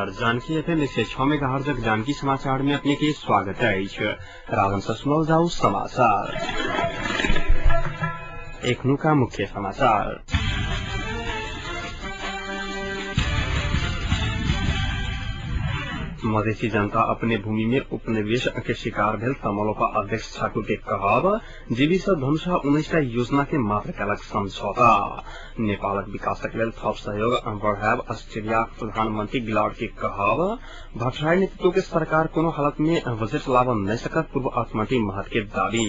नमस्कार। जानकी एफएम 106 मेगाहर्जक जानकी समाचार में अपने के स्वागत अछि। रावण से सुनल जाऊ समाचार। एखनुका मुख्य समाचार। मधेसी जनता अपने भूमि में उपनिवेश के शिकार भेल तमलोपा अध्यक्ष ठाकुर के कहब, जीवी सँ धनुषा 19टा योजना के मात्र केलक समझौता। नेपालक विकासक लेल थप सहयोग बढ़ायब ऑस्ट्रेलियाक प्रधानमंत्री गिलार्ड के कहब। भट्टराई नेतृत्व के सरकार कोनो हालत में बजट लाबऽ नहि सकत, पूर्व अर्थमंत्री महत के दावी।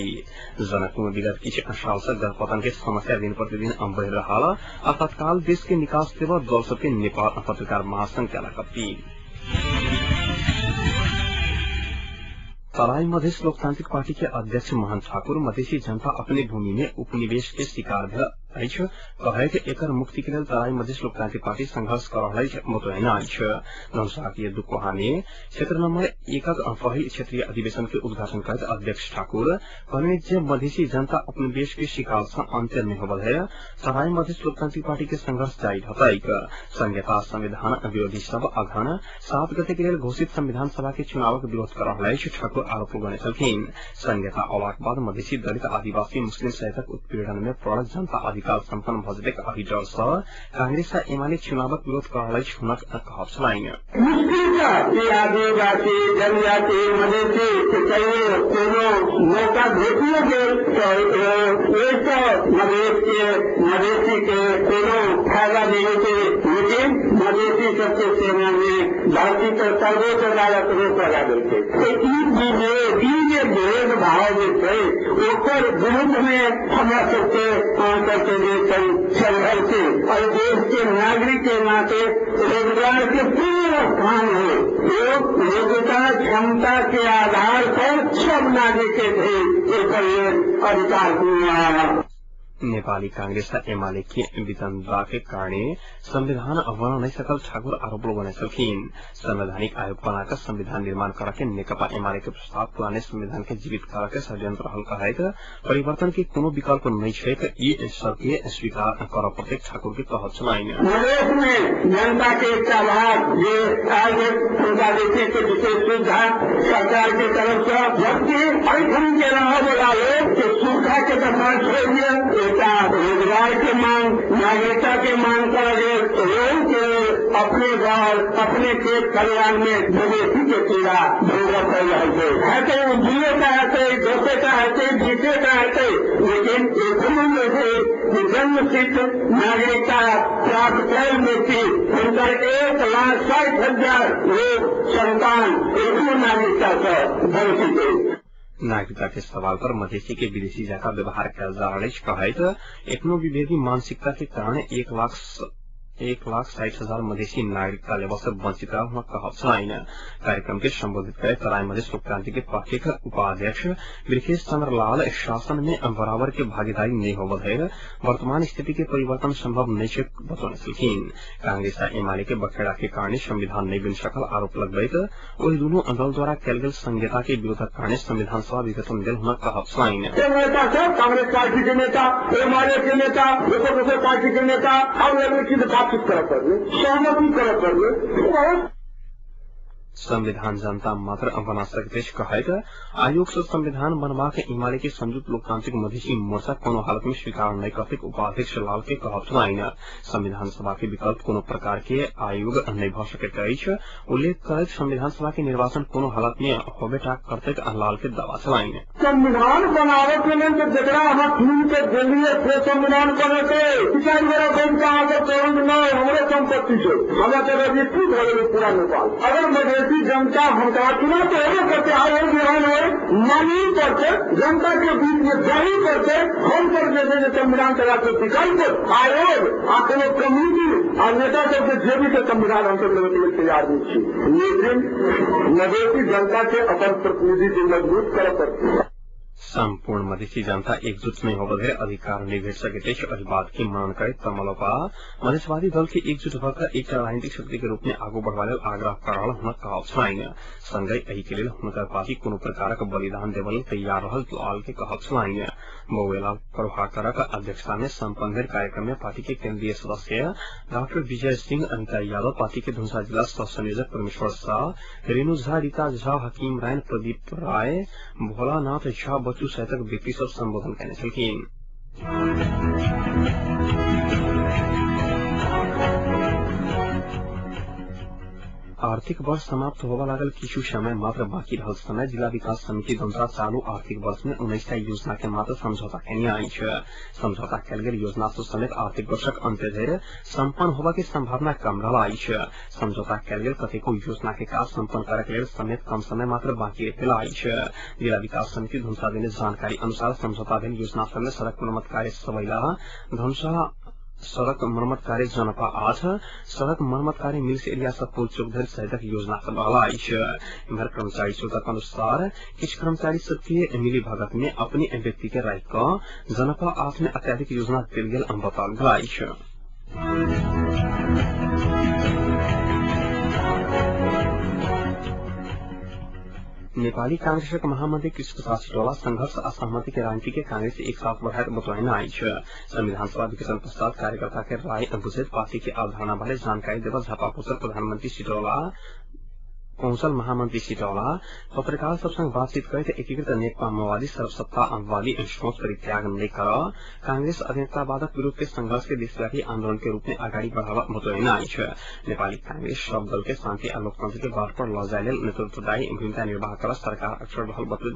जनकपुर में विगत किछु साल से गर्भपतन के समस्या दिन प्रतिदिन बढ़ि रहल आ तत्काल देश के निकास देबऽ दल सबके नेपाल पत्रकार महासंघ केलक अपील। तराई मधेस लोकतांत्रिक पार्टी के अध्यक्ष मोहन ठाकुर मधेसी जनता अपने भूमि में उपनिवेश के शिकार भेल अछि कहैत एकर मुक्ति के लेल तराई मधेस लोकतांत्रिक पार्टी संघर्ष कर रहल अछि बतौने अछि। धनुषाक दुकोहामे क्षेत्र नंबर 1 पहिल क्षेत्रीय अधिवेशन के उद्घाटन करैत अध्यक्ष ठाकुर कहलनि जे मधेसी जनता उपनिवेश के शिकार सँ अन्त्य नहि होबल है, तराई मधेस लोकतांत्रिक पार्टी के संघर्ष जारी रहतैक। संहिता संविधान विरोधी सब अघन 7 गते के लेल घोषित संविधान सभा के चुनावक विरोध कर रहल अछि ठाकुर आरोप लगौने छलखिन। संहिता अयलाक बाद मधेसी, दलित, आदिवासी, मुस्लिम सहितक उत्पीड़न में पड़ल जनता अधिकार सम्पन्न भऽ जेतैक एहि डर सँ कांग्रेस आ एमाले चुनावक विरोध कर रहल अछि हुनक कहब छलनि। आदिवासी, जनजाति, मधेसी के कहियो कोनो मौका भेटियो गेल तऽ ओहिसँ मधेस के मधेसी के कोनो फायदा नहि होइ छै, लेकिन मधेसी सबके सेना में भर्ती तऽ सर्वोच्च अदालत रोक लगा देलकै। ई जे भेदभाव जे छै ओकर विरुद्ध में हमरा सबके अहाँ सबके जे संघर्ष और देश के नागरिक के नाते रोजगार के पूर्ण स्थान हो, योग्यता क्षमता के आधार पर सब नागरिक के एकर अधिकार। नेपाली कांग्रेस र एमाले के वितण्डा के कारणे संविधान बन्न नहि सकल ठाकुर आरोप लगौने छलखिन। संवैधानिक आयोग बनाकर संविधान निर्माण कर के नेकपा एमाले के प्रस्ताव पुराने संविधान के जीवित कर के षड्यंत्र रहल कहैत परिवर्तन के कोनो विकल्प नहि छैक, ई सबके स्वीकार करऽ पड़तै ठाकुर के कहब छलनि। मधेश में जनता के एकटा भाग जे आयल हुनका जे छै से विशेष सुविधा सरकार के तरफ से, जबकि एहिठाम के रहय वाला लोग के सुविधा के दफा छोड़ि दिअ, रोजगार के मांग, नागरिकता के मांग कर गेल, लोग के अपने घर अपने खेत खलिहान में मवेशी के पीड़ा भोगऽ पड़ि रहल छै। हेतै ओ 2 टा हेतै, 10 टा हेतै, 20 टा हेतै, लेकिन एखनो जे छै जन्मसिद्ध नागरिकता प्राप्त कयल व्यक्ति हुनकर 1,60,000 लोग संतान एखनो नागरिकता से वंचित अछि। नागरिकता के सवाल पर मधेसी के विदेशी जकाँ व्यवहार कयल जा रहल अछि कहैत एखनो विभेदी मानसिकता के कारण 1,60,000 मधेसी नागरिकता लेबऽ से वंचित रहल हुनक कहब छलनि। कार्यक्रम के संबोधित करैत तराई मधेस लोकतांत्रिक पार्टीक उपाध्यक्ष वृखेश चंद्र लाल शासन में बराबर के भागीदारी नहि होबऽ धरि वर्तमान स्थिति के परिवर्तन संभव नहि छै बतौने छलखिन। कांग्रेस आ एमाले के बखेड़ा के कारणे संविधान नहि बनि सकल आरोप लगबैत ओहि दुनू दल द्वारा कयल गेल संहिता के विरोधक कारणे संविधान सभा विघटन भेल हुनक कहब छलनि। नेता सब कांग्रेस पार्टी के नेता, एमाले के नेता, दोसर दोसर पार्टी के नेता और बातचीत करऽ पड़लै, सहमति करऽ पड़लै। संविधान जनता मात्र बना सकैत अछि कहैत आयोग से संविधान बनबाक एमाले के संयुक्त लोकतांत्रिक मधेसी मोर्चा कोनो हालत में स्वीकार नहि करतैक उपाध्यक्ष लाल के कहब छलनि। संविधान सभा के विकल्प कोनो प्रकार के आयोग नहि भऽ सकैत अछि उल्लेख करैत संविधान सभा के निर्वाचन कोनो हालत में होबेटा करतैक लाल के दावा छलनि। संविधान बनाबऽ के लेल जकरा अहाँ चुन के देलियै से संविधान बनेतै। 4 गोरा बैठ के अहाँ सब कहू नहि हमरे सम्पत्ति छै, हमरा तऽ रजिस्ट्री भऽ गेलै पूरा नेपाल। अगर मधेसी जनता हुनका चुनाव तो हेबे करते, आयोग बिहान हो मानही पड़तै, जनता के बीच में जाही पड़तै। हम सब जे छै संविधान सभा के विकल्प आयोग आ कोनो कम्युनिटी आ नेता सबके जेबी के संविधान हमसब लेबऽ के लेल तैयार नहि छी, लेकिन मधेसी जनता के अपन प्रतिनिधि के मजबूत करऽ पड़तै। सम्पूर्ण मधेसी जनता एकजुट नै होबधरि अधिकार नै भेट सकैत अछि। एहि बात के मनन करैत तमलोपा मधेसवादी दल के एकजुट भऽ कऽ एकटा राजनीतिक शक्ति के रूप में आगू बढ़बा लेल आग्रह कर रहल हुनक कहब छलनि। संगहि एहि के लेल हुनकर पार्टी कोनो प्रकारक बलिदान देबय लेल तैयार रहल लाल के कहब छलनि। बौएलाल प्रभाकरक अध्यक्षता में सम्पन्न भेल कार्यक्रम में पार्टी के केन्द्रीय सदस्य डाक्टर विजय सिंह, अनिता यादव, पार्टी के धनुषा जिला सह संयोजक परमेश्वर शाह, रेणु झा, रीता झा, हकीम राय, प्रदीप राय, भोलानाथ झा, बच्चू सहितक व्यक्ति सब संबोधन केने छलखिन। आर्थिक वर्ष समाप्त होबय लागल किछु समय मात्र बाँकी रहल समय जिला विकास समिति धनुषा चालू आर्थिक वर्ष में 19टा योजना के मात्र समझौता केने अछि। समझौता कयल गेल योजना सब समेत आर्थिक वर्षक अंत्य धरि सम्पन्न होबय के संभावना कम रहल अछि। समझौता कयल गेल कतेको योजना के काज सम्पन्न करय के लेल समेत कम समय मात्र बाँकी गेल अछि। जिला विकास समिति धनुषा देने जानकारी अनुसार समझौता भेल योजना सब में सड़क मरम्मत कार्य सबैला, धनुषा सड़क मरम्मत कार्य जनपा 8, सड़क मरम्मत कार्य मिल्स एरिया सँ पुल चौक धरि सहितक योजना सब रहल अछि। इम्हर कर्मचारी स्रोतक अनुसार किछु कर्मचारी सबके मिली भगत में अपने व्यक्ति के राखि कऽ जनपा 8 में अत्याधिक योजना देल गेल बताओल गेल अछि। नेपाली कांग्रेसक महामंत्री कृष्ण प्रसाद सिटौला संघर्ष आ सहमति के राजनीति के कांग्रेस एक साथ बढ़ायत बतौने अछि। संविधान सभा विघटन पश्चात कार्यकर्ता के राय बुझैत पार्टी के अवधारणा बारे जानकारी देबऽ झापा पहुंचल प्रधानमंत्री सिटौला पहुंचल महामंत्री सिटौला पत्रकार सब संग बातचीत करैत एकीकृत नेकपा माओवादी सर्वसत्तावादी सोच परित्याग नहि कर कांग्रेस अधीनतावादक विरूद्ध के संघर्ष के देशव्यापी आंदोलन के रूप में अगाडि बढ़ावा बतौने अछि। नेपाली कांग्रेस सब दल के शान्ति आ लोकतंत्र के बाट पर लऽ जाय लेल नेतृत्वदायी भूमिका निर्वाह कर सरकार अक्षर रहल बतबैत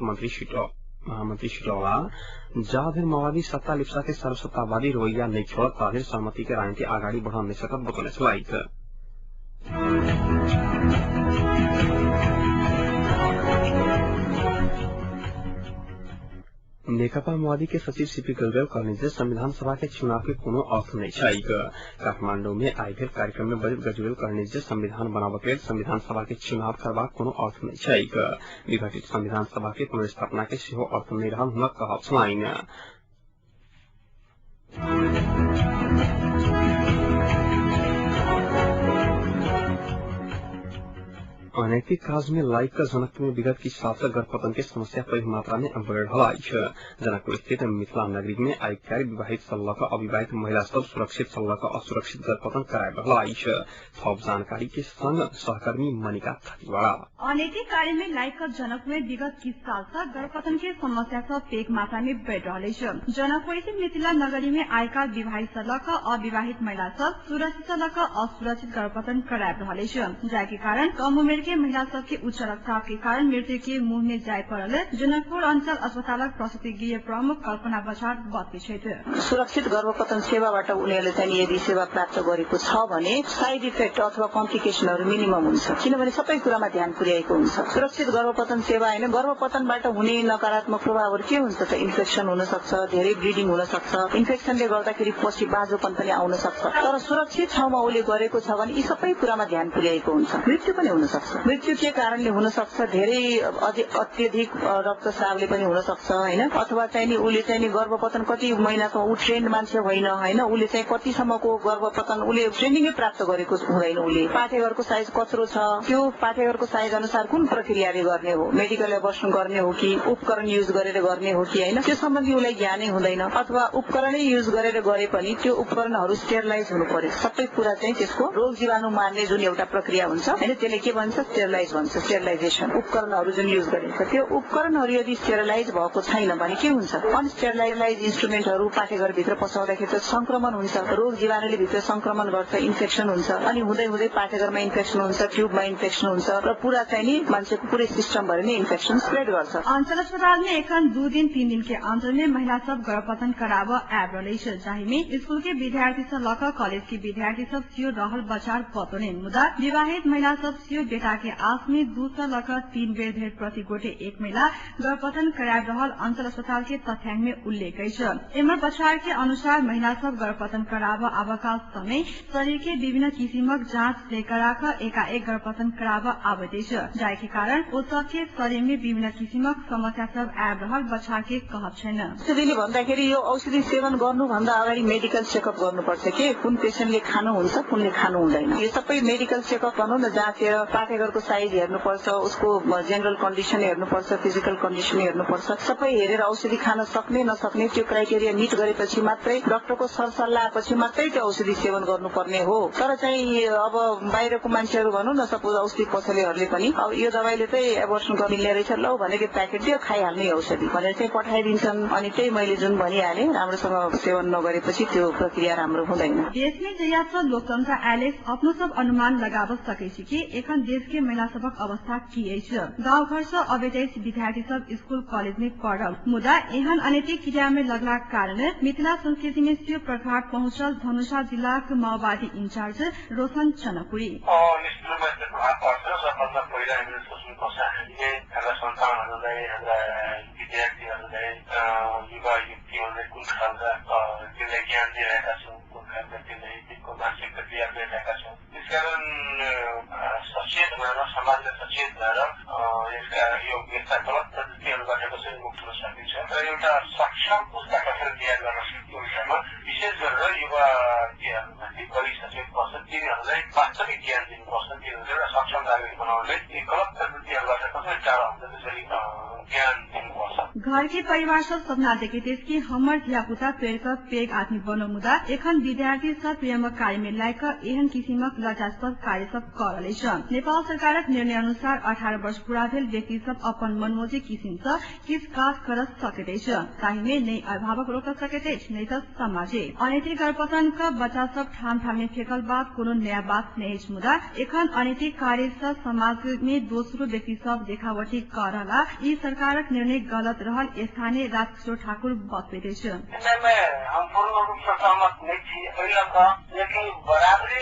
महामंत्री सिटौला जा धरि माओवादी सत्ता लिप्सा के सर्वसत्तावादी रवैया नहि छोड़त ता धरि सहमति के राजनीति अगाडि बढ़ नहि सकत बतौने छलथि। नेकपा माओवादी के सचिव सीपी गजरेल कहलनि जे संविधान सभा के चुनाव के कोनो अर्थ नहि छैक। काठमांडू में आइ भेल कार्यक्रम में बजैत गजरेल कहलनि जे संविधान बनाबय के लेल संविधान सभा के चुनाव करबाक कोनो अर्थ नहि छैक। विघटित संविधान सभा के पुनर्स्थापना के सेहो अर्थ नहि रहल हुनक कहब छलनि। अनैतिक काज में लाइक का जनकपुर में विगत किछु साल से गर्भपतन के समस्या पैघ मात्रा में बढ़ि रहल अछि। जनकपुर स्थित मिथिला नगरी में आइ काल्हि विवाहित सँ लऽ कऽ अविवाहित महिला सब सुरक्षित सँ लऽ कऽ असुरक्षित गर्भपतन कराबि रहल अछि। थप जानकारी के संग सहकर्मी मनिका खतिवड़ा। अनैतिक कार्य में लाइक का जनकपुर में विगत किछु साल से गर्भपतन के समस्या सब पैघ मात्रा में बढ़ि रहल अछि। जनकपुर स्थित मिथिला नगरी में आइ काल्हि विवाहित सँ लऽ कऽ अविवाहित महिला सब सुरक्षित सँ लऽ कऽ असुरक्षित गर्भपतन कराबि रहल अछि, जाहि के कारण कम उमेर के महिला सबके उच्च रक्तचाप के कारण मृत्यु के मुंह में जाय पड़ल। जनकपुर अंचल अस्पतालक प्रसूति गृह प्रमुख कल्पना बछार बतबै छथि। सुरक्षित गर्भपतन सेवाबाट उनीहरूले चाहिँ यदि सेवा प्राप्त गरेको छ भने साइड इफेक्ट अथवा कम्प्लिकेसनहरू मिनिमम हुन्छ, किनभने सबै कुरामा ध्यान पुर्याएको हुन्छ। सुरक्षित गर्भपतन सेवा होइन, गर्भपतनबाट हुने नकारात्मक प्रभावहरू के हुन्छ त? इन्फेक्सन हुन सक्छ, धेरै ब्लिडिङ हुन सक्छ, इन्फेक्सनले गर्दाखेरि पछि बाँझोपन पनि आउन सक्छ। तर सुरक्षित ठाउँमा उसले गरेको छ भने यी सबै कुरामा ध्यान पुर्याएको हुन्छ। मृत्यु पनि हुन सक्छ। मृत्यु के कारणले हुन सक्छ? धेरै अत्यधिक रक्तस्रावले पनि हुन सक्छ होइन, अथवा चाहिँ नि उसले चाहिँ नि गर्भपतन कति महिनासम्म ऊ ट्रेन्ड मान्छे होइन होइन, उसले चाहिँ कतिसम्मको गर्भपतन उसले ट्रेनिङै प्राप्त गरेको हुँदैन। उसले पाठेघरको साइज कत्रो छ, त्यो पाठेघरको साइज अनुसार कुन प्रक्रियाले गर्ने हो, मेडिकल एबोर्सन गर्ने हो कि उपकरण युज गरेर गर्ने हो कि होइन, त्यो सम्बन्धी उसलाई ज्ञानै हुँदैन। अथवा उपकरणै युज गरेर गरे पनि त्यो उपकरणहरू स्टेरलाइज हुनु पर्यो। सबै कुरा चाहिँ त्यसको रोग जीवाणु मार्ने जुन एउटा प्रक्रिया हुन्छ होइन, त्यसले के भन्छ? स्टेरलाइज भन्छ। स्टेरलाइजेसन उपकरणहरू जुन युज गरिन्छ त्यो उपकरणहरू यदि स्टेरलाइज भएको छैन भने के हुन्छ? अनस्टेरलाइज इन्स्ट्रुमेन्टहरू पाठेघरभित्र पसाउँदाखेरि त संक्रमण हुन्छ, रोग जीवाणुले भित्र संक्रमण गर्छ, इन्फेक्सन हुन्छ, अनि हुँदै हुँदै पाठेघरमा इन्फेक्सन हुन्छ, ट्युबमा इन्फेक्सन हुन्छ र पूरा चाहिँ नि मान्छेको पुरै सिस्टम भरि नै इन्फेक्सन स्प्रेड गर्छ। अंचल अस्पताल में एखन 2 दिन 3 दिन के अंतर में महिला सब गर्भपतन कराब आबि रहल अछि, जाहि में स्कूल के विद्यार्थी से लऽ कऽ कॉलेज के विद्यार्थी सब सियो रहल बचार बतौने, मुदा विवाहित महिला सब सियो बेटा धिया पुता के आस में 2 से लकर 3 बेर धरि प्रति गोटे एक महिला गर्भपतन कराबि रहल अंचल अस्पताल के तथ्यांक में उल्लेख अछि। एम्हर बछार के अनुसार महिला सब गर्भपतन कराब आबका समय शरीर के विभिन्न किसिमक जाँच से करा क एकाएक गर्भपतन कराब आबैत अछि, जाहि के कारण ओ सब के शरीर में विभिन्न किसिमक समस्या सब आबि रहल बछार के कहब छैन। औषधिले भन्दाखेरि यो औषधि सेवन गर्नुभन्दा अगाडि मेडिकल चेकअप गर्नुपर्छ के कुन पेशेन्टले खानुहुन्छ कुनले खानु हुँदैन, यो सबै मेडिकल चेकअप भनौँ न, जाँचेर पाठेघरको साइज हेर्नुपर्छ, उसको जेनरल कन्डिसन हेर्नुपर्छ, फिजिकल कन्डिसन हेर्नुपर्छ, सबै हेरेर औषधि खान सक्ने नसक्ने त्यो क्राइटेरिया मिट गरेपछि मात्रै डाक्टरको सरसल्लाहपछि मात्रै त्यो औषधि सेवन गर्नुपर्ने हो। तर चाहिँ अब बाहिरको मान्छेहरू भनौँ न, सपोज औषधि पसलेहरूले पनि अब यो दबाईले चाहिँ एबोर्सन गर्न मिल्ने रहेछ लौ भनेर प्याकेट दियो खाइहाल्ने औषधि भनेर चाहिँ पठाइदिन्छन्। अनि त्यही मैले जुन भनिहालेँ, राम्रोसँग सेवन नगरेपछि त्यो प्रक्रिया राम्रो हुँदैन। देश में जहिया सँ लोकतंत्र आयल अपनो सब अनुमान लगाब सकै छी कि एखन देश के महिला सबक अवस्था की अछि। गाँव घर सँ अबैत अछि विद्यार्थी सब स्कूल कॉलेज में पढ़ल, मुदा एहन अनैतिक क्रिया में लगलाक कारण मिथिला संस्कृति में सेहो प्रघात पहुंचल धनुषा जिलाक माओवादी इंचार्ज रोशन चनपुरी। सबभन्दा पहिला हामीले सोच्नुपर्छ हामीले हाम्रा सन्तानहरूलाई, हाम्रा विद्यार्थीहरूलाई, युवा युवतीहरूलाई कुन खालका त्यसलाई ज्ञान दिइरहेका छौँ, कुन खालका त्यसलाई मानसिक प्रक्रिया गरिरहेका छौँ। त्यसकारण सचेत भएर, समाजले सचेत भएर यसका यो यस्ता गलत प्रवृत्तिहरूबाट कसरी मुक्त हुन सकिन्छ र एउटा सक्षम पुस्ता कसरी तयार गर्न सकिन्छ विषयमा विशेष गरेर युवाहरूमाथि बढी सचेत पर्छ, तिनीहरूलाई वास्तविक ज्ञान दिनुपर्छ, तिनीहरूलाई एउटा सक्षम नागरिक बनाउनलाई यी गलत प्रवृत्तिहरूबाट कसरी टाढा हुन्छ त्यसरी ज्ञान दिनुपर्छ। घर के परिवार सब सपना देखैत अछि कि हमर धियापुता पेड़ क पैघ आदमी बनो, मुदा एखन विद्यार्थी सब प्रेमक कार्य में लागि क एहन किसिमक लज्जास्पद कार्य सब क रहल अछि। नेपाल सरकारक निर्णय अनुसार 18 वर्ष पूरा भेल व्यक्ति सब अपन मनमौजी किसिम सँ किछ काज कर सकैत अछि, ताहि में नै अभिभावक रोक सकैत अछि नै त समाजे। अनैतिक गर्भपतन क बच्चा सब ठाम ठाम में फेकल बात कोनो नयाँ बात नहि अछि, मुदा एखन अनैतिक कार्य सँ समाज में दोस्रो व्यक्ति सब देखावटी क रहला ई सरकारक निर्णय गलत रहल स्थानीय राजकिशोर ठाकुर बतबैत अछि। हम पूर्ण रूप से सहमत नहीं छी एहि लऽ कऽ, लेकिन बराबरी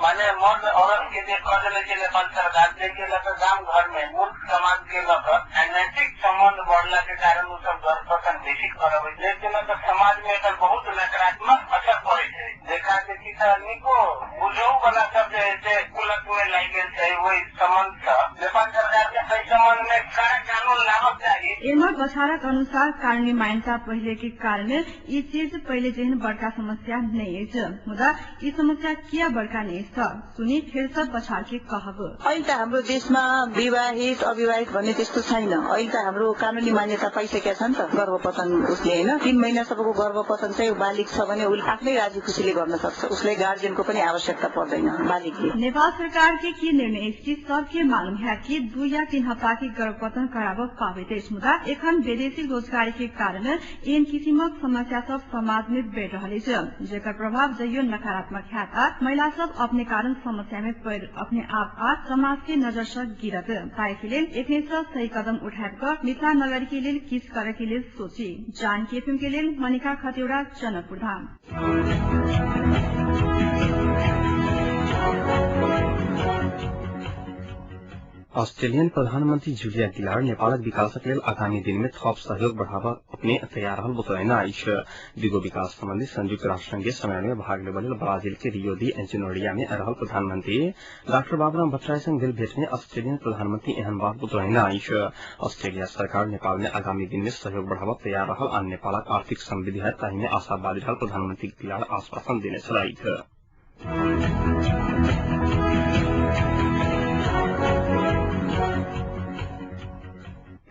माने मर्द औरत के जे कह देले छै नेपाल सरकार, जाहिके लऽ कऽ गाम घर में मूर्ख समाज के लऽ कऽ अनैतिक संबंध बढ़ला के कारण ओ सब गर्भपतन बेसी करबै, जाहिके लऽ कऽ समाज में एकर बहुत नकारात्मक असर पड़ै छै। देखा देखी तऽ निको बुझौ वाला सब जे है से कुलत में लागि गेल छै ओहि संबंध सँ। नेपाल सरकार के एहि संबंध में कड़ा कानून लाबक चाही। एम्हर बछारक अनुसार कानूनी मान्यता पहिले के कारण ई चीज पहिले जेहन बड़का समस्या नहि अछि, मुदा ई समस्या किया बड़का नहि अछि सुनी फेर सब बछार के कहब। अहिले त हाम्रो देशमा विवाहित अविवाहित भन्ने त्यस्तो छैन, अहिले त हाम्रो कानूनी मान्यता पाइसकेका छ नि त गर्भपतन उसले होइन, 3 महिनासम्मको गर्भपतन चाहिँ बालिग छ भने उसले आफ्नै राजी खुसीले गर्न सक्छ, उसलाई गार्जियनको पनि आवश्यकता पर्दैन बालिगले। नेपाल सरकार के की निर्णय अछि कि सबके मालूम है कि 2 या 3 हप्ता के गर्भपतन कराब पाबैत अछि, मुदा एखन वैदेशिक रोजगारी के कारण एहन किसिमक समस्या सब समाज में बढ़ि रहल अछि, जेकर प्रभाव जहियो नकारात्मक हैत आ महिला सब अपने कारण समस्या में पड़ि अपने आप आ समाज के नजर से गिरत। ताहि के लेल एखने सँ सही कदम उठाबि क मिथिला नगर के लेल किछ करे के लेल सोची। जानकी एफएम के लेल मनिका खतिवड़ा, जनकपुर धाम। ऑस्ट्रेलियन प्रधानमंत्री जुलिया गिलार्ड नेपालक विकासक लेल आगामी दिन में थप सहयोग बढ़ावा अपने तैयार रहल बतौने अछि। दिगो विकास संबंधी संयुक्त राष्ट्र संघीय सम्मेलन में भाग लेबऽ लेल ब्राजील के रियो डी एजेनेरिया में रहल प्रधानमंत्री डाक्टर बाबूराम भट्टराई संग भेल भेट में ऑस्ट्रेलियन प्रधानमंत्री एहन बात बतौने अछि। ऑस्ट्रेलिया सरकार नेपाल में आगामी दिन में सहयोग बढ़ावा तैयार रहल आ नेपालक आर्थिक समृद्धि हैत ताहि में आशावादी रहल प्रधानमंत्री गिलार्ड आश्वासन देने छलथि।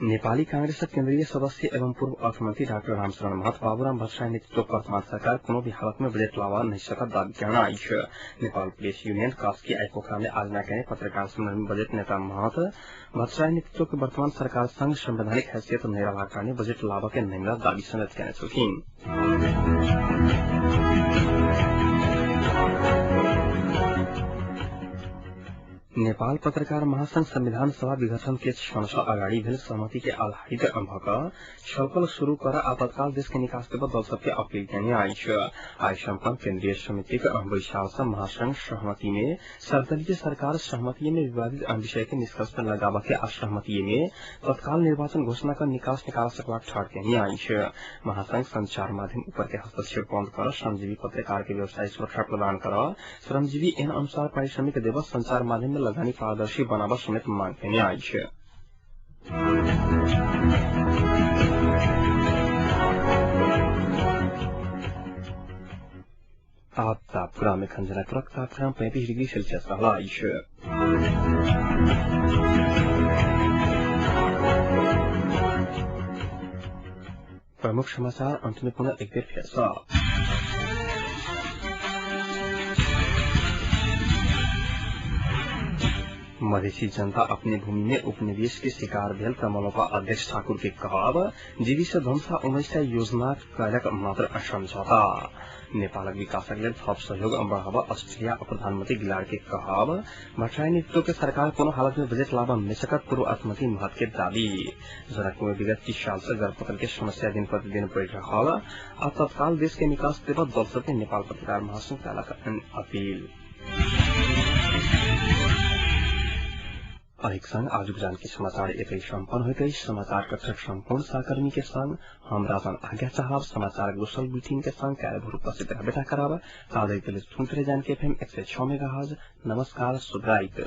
नेपाली कांग्रेसक केन्द्रीय सदस्य एवं पूर्व अर्थमंत्री डाक्टर रामशरण महत बाबूराम भट्टराई नेतृत्व वर्तमान सरकार कोनो भी हालत में बजट लावा नहीं सकत दावी करना अछि। नेपाल प्रेस यूनियन कास्की आई पोखरा में आज ना पत्रकार सम्मेलन में बजट नेता महत भट्टराई नेतृत्व के वर्तमान सरकार संग संवैधानिक हैसियत नहीं रहला कारण बजट लावा के नहीं मिलत दावी समेत केने छलखिन। नेपाल पत्रकार महासंघ संविधान सभा विघटन के क्षण सँ अगाडि भेल सहमति के आधारित भक छलफल शुरू कर आ तत्काल देश के निकास देब दल सबके अपील केने अछि। आइ सम्पन्न केन्द्रीय समितिक बैसार सँ महासंघ सहमति में सर्वदलीय सरकार सहमति में विवादित विषय के निष्कर्ष पर लगाब के आ सहमति में तत्काल निर्वाचन घोषणा कर निकास निकाल सकबाक ठार केने अछि। महासंघ संचार माध्यम ऊपर के हस्तक्षेप बन्द कर श्रमजीवी पत्रकार के व्यवसाय सुरक्षा प्रदान कर श्रमजीवी ऐन अनुसार पारिश्रमिक देब संचार माध्यम में लगानी पारदर्शी बनाब समेत मांग केने अछि। तापक्रम में जनकपुरक तापक्रम 35 डिग्री सेल्सियस रहल अछि। प्रमुख समाचार अंत में पुनः एक बेर फेर सँ। मधेसी जनता अपने भूमि में उपनिवेश के शिकार भेल प्रमलोपा अध्यक्ष ठाकुर के कहब जीवी से ध्वंसा 19 योजना कैलक मात्र सम्झौता। नेपालक विकासक लेल थप सहयोग बढ़ाब अस्ट्रेलिया प्रधानमंत्री गिलार के कहब भट्टराई नेतृत्व के सरकार कोनो हालत में बजट लाभ नहीं सकत पूर्व अर्थमंत्री महत के दावी। जनकपुर में विगत 30 साल से गर्भपतन के समस्या दिन प्रतिदिन बढ़ रहा आ तत्काल देश के निकास देव दल सबके नेपाल पत्रकार महासंघ कैलक अपील। अहिक संग आजुक जानकी समाचार एतै सम्पन्न होइत अछि। समाचार कक्षक सम्पूर्ण सहकर्मी के संग हम राजन आज्ञा चाहब। समाचार दोसर बुलेटिन के संग काल्हि भोर उपस्थित रहबे करब। ताधरि के लेल सुनते रही जानकी एफएम 106 मेगाहर्ट्ज। नमस्कार, शुभ राति।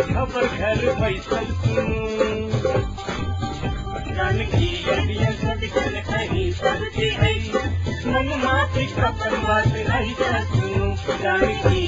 खबर घर बैसल जानकी सब की मन माफी खबर बात नहीं जानकी।